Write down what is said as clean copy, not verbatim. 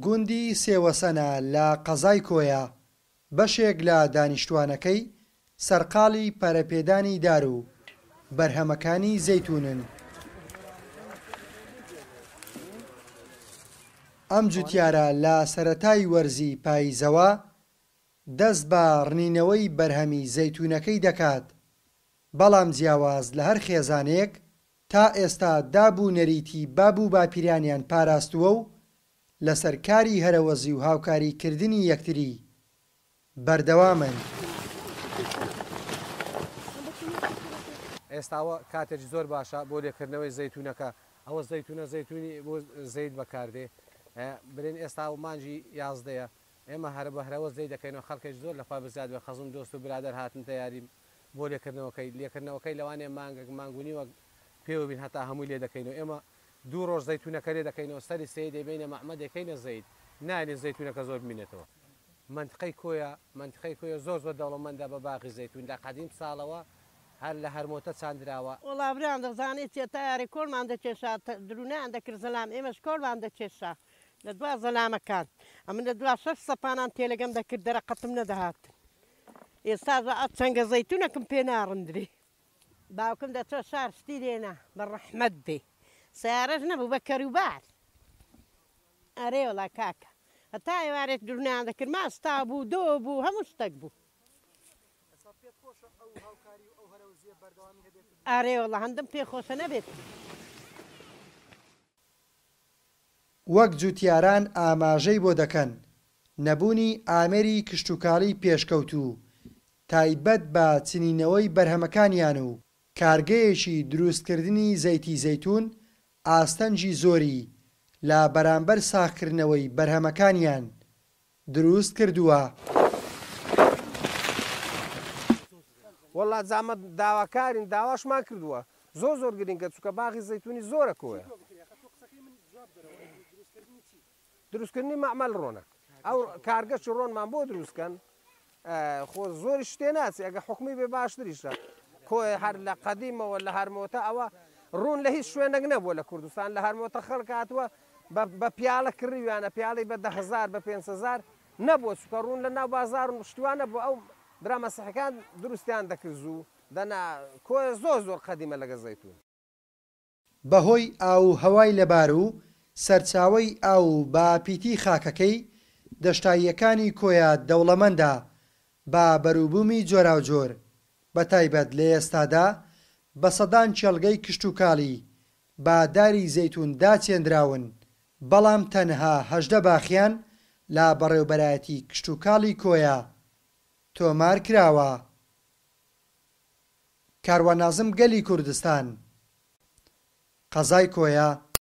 گوندی سێوەسەنە لە قەزای کۆیە، بەشێک لە دانیشتووانەکەی سەرقاڵی پەرەپێدانی دار و بەرهەمەکانی زەیتوونن. ئەم جوتیارە لە سەرەتای وەرزی پاییزەوە دەست بە ڕنینەوەی بەرهەمی زەیتوونەکەی دەکات، بەڵام جیاواز لە هەر خێزانێک تا ئێستا داب و نەریتی باب و باپیرانیان پاراستووە و لەسەر کاری هەرەوەزی و هاوکاری کردنی یەکتری بەردەوامن. ئێستا ئەوە کاتێکی زۆر باشە بۆ لێکردنەوەی زەیتونەکە، ئەوە زەیتونە زەیتونی بۆ زەیت بەکاردێ، برێن ئێستا مانگی یازدەیە ئێمە هەر بە هەرەوەز لێی دەکەینەوە خەڵکێکی زۆر لە خوای بەزیاد بێ خەزم دۆست و برادەر هاتنتە یاریم بۆ لێکردنەوەکەی، لێکردنەوەکەی لەوانەیە مانگێک مانگ و نیوەک پێوە بین هەتا هەمووی لێ دەکەینەوە، ئێمە دوو ڕۆژ زەیتونەکە لێ دەکەینەوە سەری سەید دەیبەینە مەعمە دەیکەینە زەیت نایەلین زەیتونەکە زۆر بمینێتەوە. مەنتقەی کۆیە، مەنتقەی کۆیە زۆر زۆر دەوڵەمەندە بە باغی زەیتون لە قەدیم ساڵەوە هەر لە هەرمۆتە چاندراوە. وەڵا برام دەزانی چیە تەیارەی کۆڵمان دەکێشا درونیان دەکرد زەلام ئێمەش کۆڵمان دەکێشا لە دوا زەلامەکان ئەمن لە دوا شەش سەپانان تێلەگەم دەکرد دەرەقەتم نەدەهاتن ئێستاش ئە چەنگە زەیتونەکم پێ ناڕندرێ. باوکم دەچۆ شار شتی دێنا بە ڕەحمەت بێ سەیارەش نەبوو بە کەروبار ئەرێ وەڵا کاکە هەتا ئێوارێ درونیان دەکرد ماستا بوو دۆ بوو هەموو شتەک بوو. ئێستا پێت خۆشە ئەو هاوکاری و ئەو هەرەوەزیە بەردەوامی هەبێت و ئەرێ وەڵا هەندم پێ خۆشە نەبێت. وەک جوتیاران ئاماژەی بۆ دەکەن، نەبوونی ئامێری کشتوکاڵی پێشکەوتوو تایبەت بە چنینەوەی بەرهەمەکانیان و کارگەیەکی دروستکردنی زەیتی زەیتون ئاستەنگی زۆری لە بەرامبەر ساغکردنەوەی بەرهەمەکانیان دروست کردووە. وەڵا جا ئەمە داواکارین داواشمان کردووە زۆر زۆر گرینگە چونکە باغی زەیتونی زۆرە کۆیە. دروستکردنی مەعمەل ڕۆنە ئەو کارگەچی ڕۆنمان بۆ دروستکەن خۆ زۆری شتێ ناچێ ئەگە حکومی بێ باشتریشە کۆیە هەر لە قەدیمەوە لە هەرمۆتە ئەوە ڕوون لە هیچ شوێنێک نەبووە لە کوردستان لە هەرمۆتە خەڵک هاتووە بە پیاڵە کڕیویانە پیاڵی بە 10هزار بە 5هزار نەبووە چونکە ڕوون لە ناو بازار و شتیوان نەبوو ئەو برا مەسیحەکان دروستیان دەکرد زوو دەنا کۆیە زۆر زۆر قەدیمە لەگە زەیتون. بەهۆی ئاو و هەوای لەبار و سەرچاوەی ئاو و باپیتی خاکەکەی، دەشتاییەکانی کۆیە دەوڵەمەندە بە بەروبوومی جۆراوجۆر، بەتایبەت لە ئێستادا بە سەدان کێڵگەی کشتوکاڵی بە داری زەیتوون داچێندراون، بەڵام تەنها 18 باخیان لە بەڕێوبەرایەتی کشتوکاڵی کۆیە تۆمارکراوە. کاروان نازم گەلی کوردستان، قەزای کۆیە.